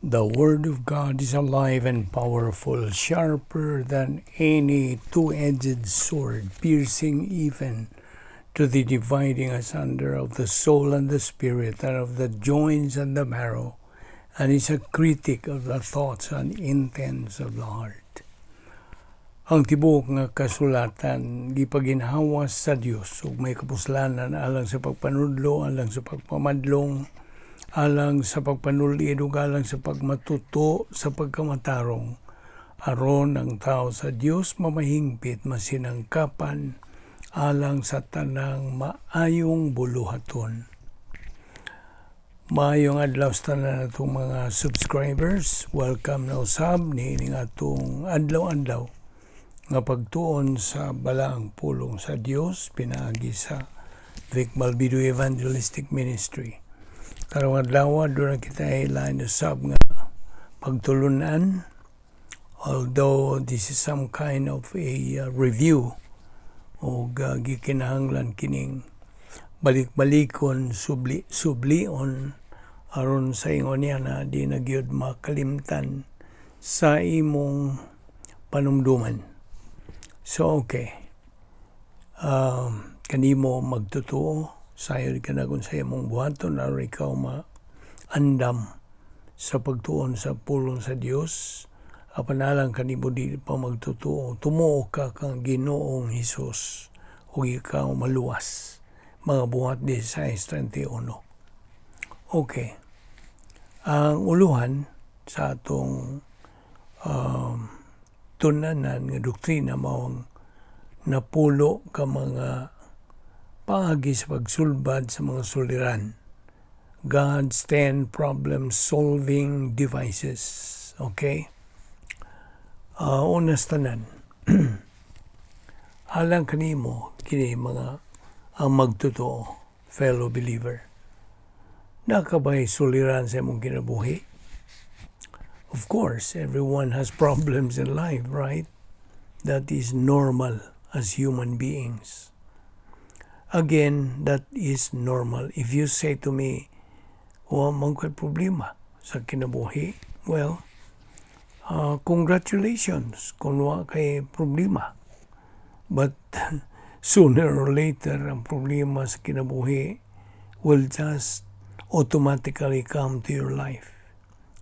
The Word of God is alive and powerful, sharper than any two-edged sword, piercing even to the dividing asunder of the soul and the spirit, and of the joints and the marrow, and is a critic of the thoughts and intents of the heart. Ang tibuok nga kasulatan gipaginhawa sa Dios ug may kapuslanan alang sa pagpanudlo, alang sa pagpamadlong, alang sa pagpanulid ug alang sa pagmatuto sa pagkamatarong, aron ang tao sa Dios mamahingpit, masinangkapan alang sa tanang maayong buluhaton. Maayong adlaw sa tanan atong mga subscribers. Welcome na usab niining atong adlaw-adlaw nga pagtuon sa balaang pulong sa Dios pinaagi sa Vic Balbido Evangelistic Ministry. Karong adlaw, duna kita lain usab nga pagtulunan, although this is some kind of a review og gikinahanglan kining balik-balikon, subli sublion, aron sa ingon niya na di na gyud makalimtan sa imong panumduman. So okay. Kanimo magtotoo, sayod ka na kung sa imong buhaton aron ikaw maandam sa pagtuon sa pulong sa Dios. Apan alang kanimo dili pa magtotoo, tumuo ka kang Ginoong Hesus ug ikaw maluwas. Mga Buhat 16:31. Okay. Ang uluhan sa atong tunanan nga doktrina mao ang napulo ka mga paagi sa pagsulbad sa mga suliran. God's 10 problem solving devices. Okay? Una sa tanan, alang kanimo kini mga ang magtotoo, fellow believer. Naa ka bay suliran sa imong kinabuhi? Of course, everyone has problems in life, right? That is normal as human beings. Again, that is normal. If you say to me, "Wa man ko'y problema sa kinabuhi," well, congratulations kung wa kay problema. But sooner or later, ang problema sa kinabuhi will just automatically come to your life.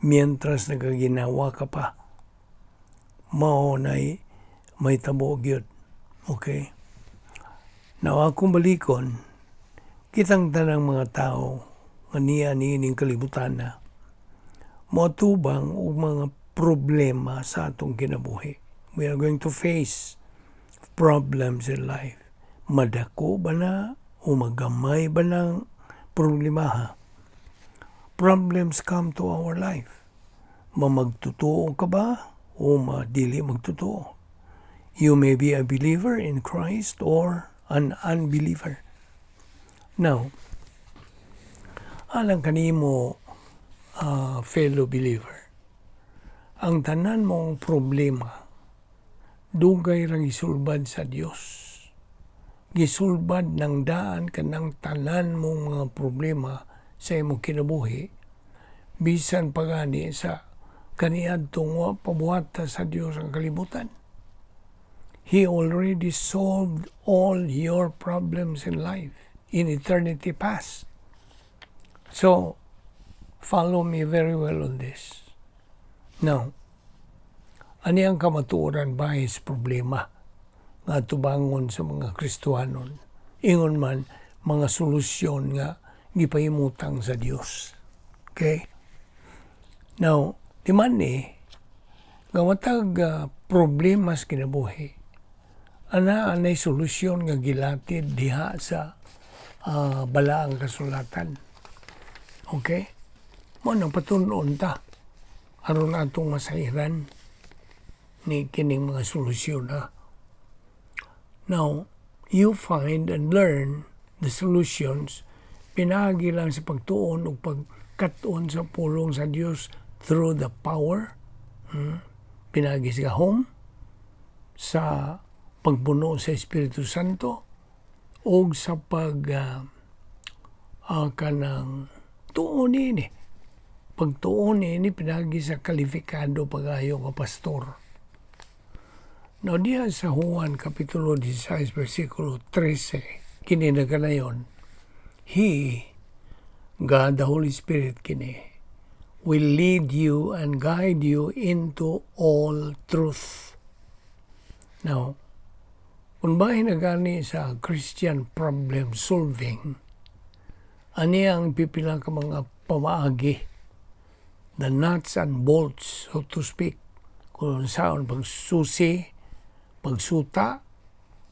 Mientras nagaginawa ka pa, mao na'y may tabo gyud. Okay? Now, akong balikon, kitang tanang mga tao nga niya niining kalibutan na moatubang og mga problema sa atong kinabuhi. We are going to face problems in life. Madako ba na o magamay ba ng problema ha? Problems come to our life. Mamagtotoo ka ba o madili magtotoo? You may be a believer in Christ or an unbeliever. Now, alang kanimo, fellow believer, ang tanan mong problema dugay rang gisulbad sa Dios. Gisulbad ng daan kanang tanan mong mga problema sa imong kinabuhi bisan pa gani sa kaniadtong wa pa buhata sa Dios ang kalibutan. He already solved all your problems in life in eternity past. So, follow me very well on this. Now, ani ang kamatuoran ba is problema nga tubangon sa mga Kristohanon? Ingon man, mga solusyon nga gipahimutang sa Dios. Okay? Now, di man ni, nga matag problema sa kinabuhi, ana anay solusyon nga gilatid diha sa balaang kasulatan. Okay? Mao nang patun-on ta aron atong masairan ni kining mga solusyon ha. Now, you find and learn the solutions pinaagi lang sa pagtuon o pagkat-on sa pulong sa Dios through the power, pinaagi sa home, sa pagpuno sa Espiritu Santo o sa pag kanang tuon ini. Pagtuon ni pinagi sa kalifikado pagayo nga pastor. Now, diha sa Juan Kapitulo 16, versikulo 13, kini nagkanayon, "He, God the Holy Spirit kini, will lead you and guide you into all truth." Now, kung bahin na gani sa Christian problem solving, ani ang pipila ka mga pamaagi, the nuts and bolts, so to speak, kung saan pagsusi, pagsuta,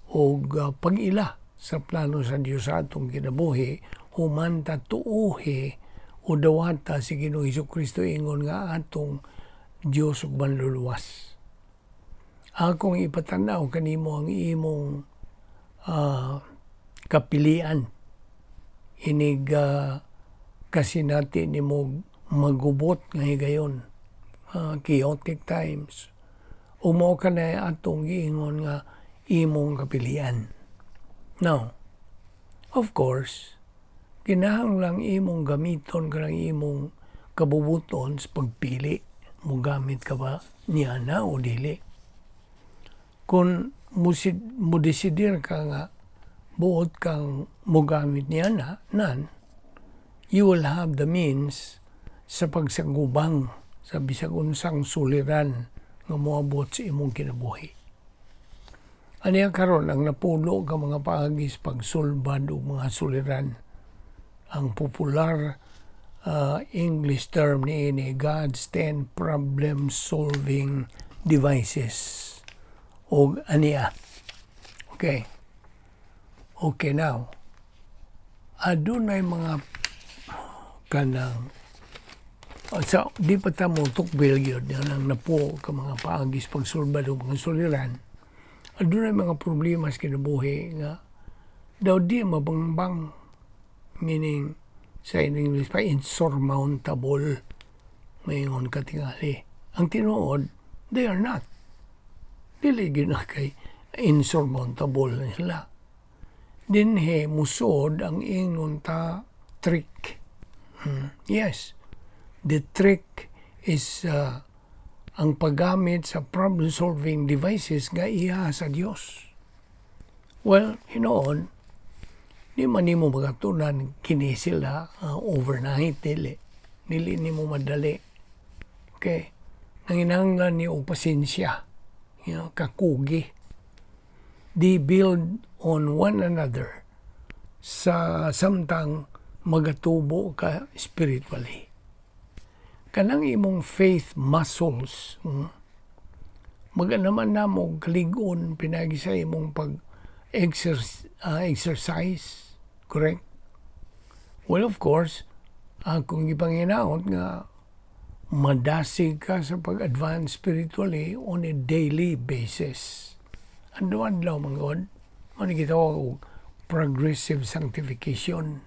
o pag-ila sa plano sa Diyos sa atong kinabuhi, human ta tuuhi o dawata si Ginoong Hesus Kristo ingon nga atong Diyos ug manluluwas. Akong ipatanaw kanimo ang imong kapilian inig kasinati nimo magubot nga higayon, chaotic times, mao ka na atong giingon nga imong kapilian. Now, of course, kinahanglang imong gamiton kanang imong kabubuton sa pagpili, mogamit ka ba niya na o dili. Kung mo desidir ka nga buot kang mogamit niya na nan, you will have the means sa pagsagubang sa bisag unsang suliran nga moabot sa imong kinabuhi. Aniya karon ang napulo ka mga paagi sa pagsulbad og mga suliran. Ang popular English term niini, God's 10 problem solving devices. Og aniya. Okay. Okay, now. Adunay mga kanang sa di pa ta mo tukbil gyud ang napulo ka mga paagi sa pagsulbad og mga suliran. Adunay mga problema sa kinabuhi nga daw di mabangbang, meaning sa English pa, insurmountable maingon katingali. Ang tinuod, they are not. Dili gyud na kay insurmountable na sila. Dinhi musod ang ingon ta trick. Yes, the trick is ang paggamit sa problem-solving devices nga iya sa Dios. Well, hinoon, di man nimo magatunan kini sila overnight, dili. Dili nimo madali. Okay? Nanginahanglan ni og pasensya, kakugi. They build on one another sa samtang magatubo ka spiritually. Kanang imong faith muscles, maganaman na mo kalig-on pinagi sa imong pag exercise, correct? Well, of course, akong gipanginaot nga madasig ka sa pag-advance spiritually on a daily basis. Adlaw-adlaw man gud, mao ni gitawag og progressive sanctification.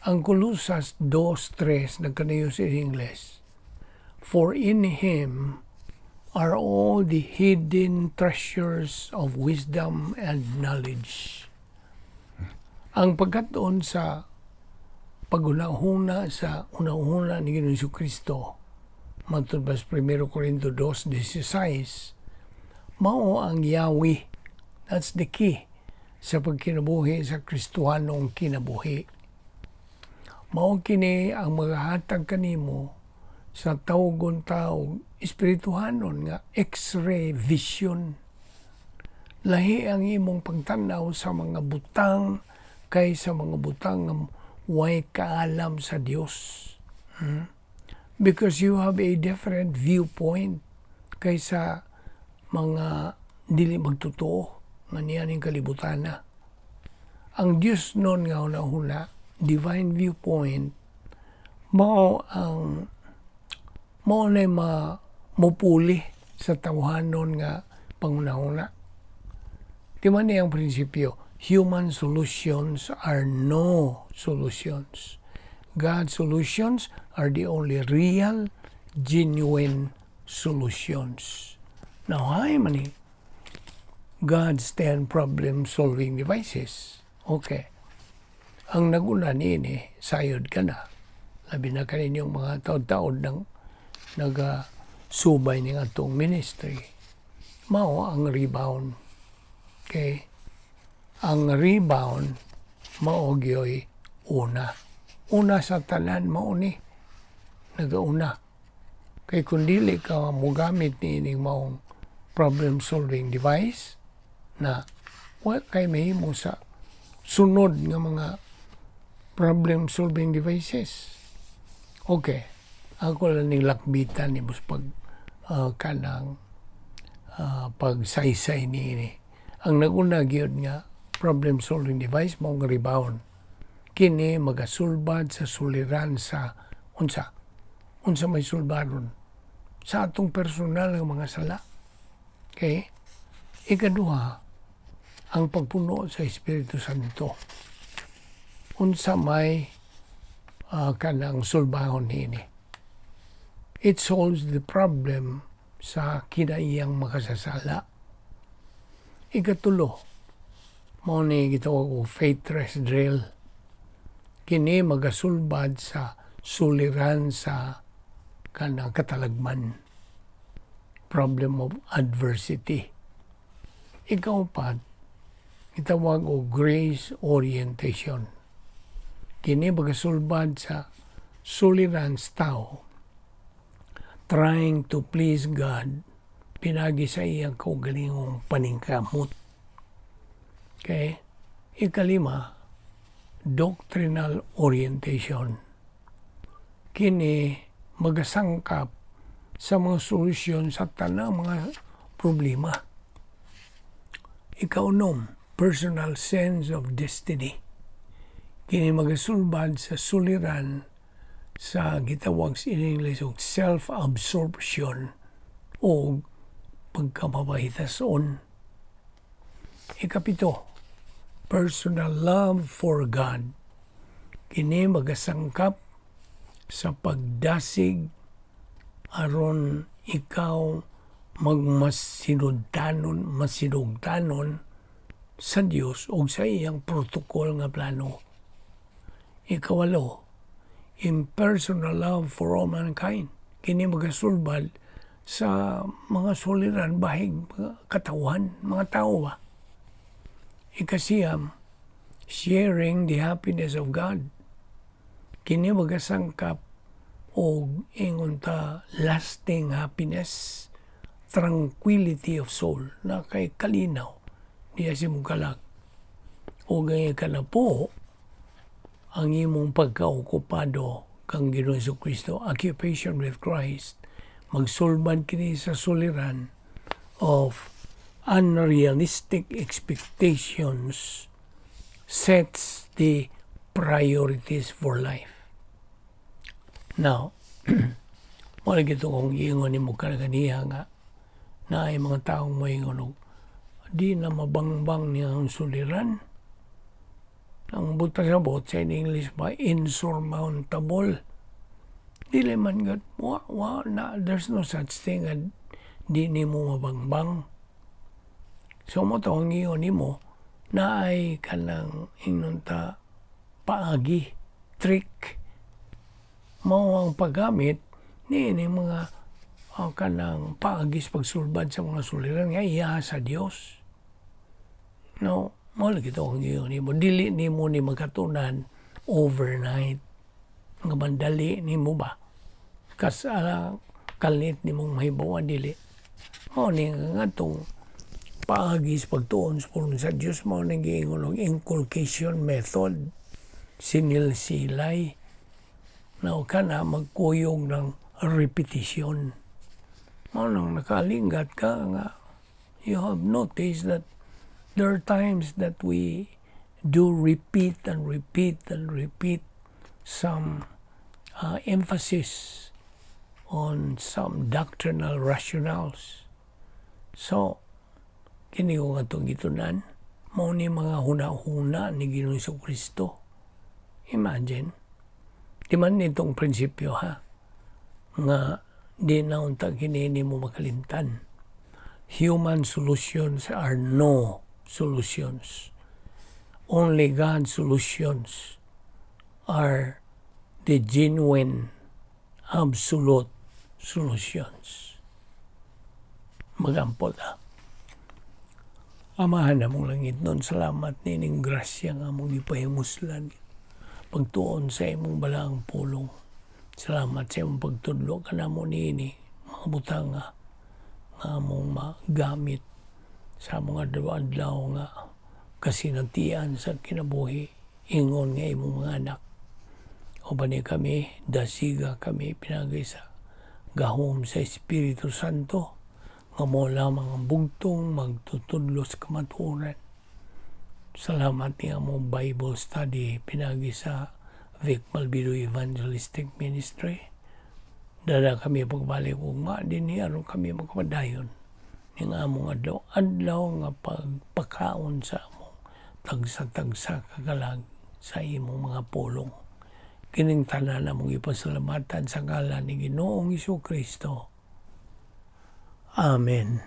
Ang Kolosas 2.3 nagkanayo sa English, "For in Him are all the hidden treasures of wisdom and knowledge." Ang pagkatuon sa paghunahuna sa unahuna ni Ginoong Kristo, matod pa sa 1 Corinto 2.16, mao ang Yahweh. That's the key sa pagkinabuhi sa Kristohanong kinabuhi. Mao kini ang magahatag kanimo sa tawgon taog espirituhanon nga X-ray vision. Lahi ang imong pagtanaw sa mga butang kay sa mga butang nga way kaalam sa Dios. Because you have a different viewpoint kaysa mga dili magtotoo nga niya ning kalibutan na. Ang Dios nun nga una-una, divine viewpoint, mao ang mao na ma mupuli sa tawhanon nga pangunahuna. Di man niya ang prinsipyo, human solutions are no solutions. God's solutions are the only real, genuine solutions. Now, hay man ni God's 10 problem-solving devices. Okay. Ang naguna niini, sayod ka na. Labi na kaninyong mga taod-taod ng nagasubay ning atong ministry. Mao ang rebound. Okay? Ang rebound mao gyoy una. Una sa tanan, mao ni nagauna. Kay kung dili ka mogamit ni ining maong problem solving device na wa kay mahimo sa sunod nga mga problem solving devices. Okay. Ako lang ning lakbitan ni bus pag kanang pagsaysay ni ini. Ang naguna gyud nga problem solving device mao ang rebound. Kini magasulbad sa suliran sa unsa? Unsa may sulbadon? Sa atong personal nga mga sala. Okay? Ikaduha, ang pagpuno sa Espiritu Santo. Unsa may kanang sulbahon niini? It solves the problem sa kinaiyang makasasala. Ikatulo, mao ni gitawag og faith rest drill. Kini magasulbad sa suliran sa kanang katalagman. Problem of adversity. Ikaupat, gitawag og grace orientation. Kini magasulbad sa suliran sa tao trying to please God pinagi sa iyang kaugalingong paningkamot. Okay? Ikalima, doctrinal orientation. Kini magasangkap sa mga solusyon sa tanang mga problema. Ikaunom, personal sense of destiny. Kini magasulbad sa suliran sa gitawag in English og self-absorption o pagkamabahitason. Ikapito, personal love for God. Kini magasangkap sa pagdasig aron ikaw magmasinugtanon masinugtanon sa Dios o sa iyang protocol nga plano. Ikawalo, impersonal love for all mankind. Kini magasulbad sa mga suliran bahig mga katawhan, mga tao ba. Ikasiyam, sharing the happiness of God. Kini magasangkap og ingon ta lasting happiness, tranquility of soul na kay kalinaw diya sa imong kalag. O ang ikanapulo, ang imong pagkaokupado kang Ginoong Kristo, occupation with Christ, magsulbad kini sa suliran of unrealistic expectations, sets the priorities for life. Now, mao lagi to kung giingon nimo kaganiha nga naay mga taong moingon og di na mabangbang niya ang suliran. Ang buta sa bot sa in English ba, insurmountable. Dili man gud, wa, wa na, there's no such thing nga di nimo mabangbang. So mao to ang ingon nimo na ay kanang ingnon ta paagi, trick, mao ang paggamit ni mga kanang paagi sa pagsulbad sa mga suliran nga iya sa Dios. No, mao lagi to ang ingon nimo, dili nimo ni magkatunan overnight. Nga mandali nimo ba? Kas kalit nimong mahibaw-an, dili. Mao ni nga ngadtong paagi sa pagtuon sa pulong sa Dios, mao ning giingon og inculcation method, sinilsilay na kana magkuyog ng repetition. Mao nang nakalingat ka nga you have noticed that there are times that we do repeat and repeat and repeat some emphasis on some doctrinal rationales. So, kini ko nga itong gitunan, mao ni mga huna-huna ni Ginoong Kristo. Imagine, di man nitong prinsipyo ha, nga di na unta kini mo makalimtan. Human solutions are no solutions. Only God's solutions are The genuine, absolute solutions. Magampo ta. Amahan namong langitnon, salamat nining grasya nga among gipahimuslan. Pagtuon sa imong balaang pulong. Salamat sa imong pagtudlo kanamo niini mga butanga nga among magamit sa among adlaw-adlaw nga kasinatian sa kinabuhi ingon nga imong mga anak. Uban ni kami, dasiga kami pinaagi sa gahom sa Espiritu Santo nga mao lamang ang bugtong magtutudlo sa kamatuoran. Salamat ni among Bible study pinaagi sa Vic Malvido Evangelistic Ministry. Dala kami pagbalik ugma dinhi aron kami makapadayon ning among adlaw-adlaw nga pagpakaon sa among tagsa-tagsa kakalag sa imong mga pulong. Kining tanan among ipasalamatan sa ngalan ni Ginoong Kristo. Amen.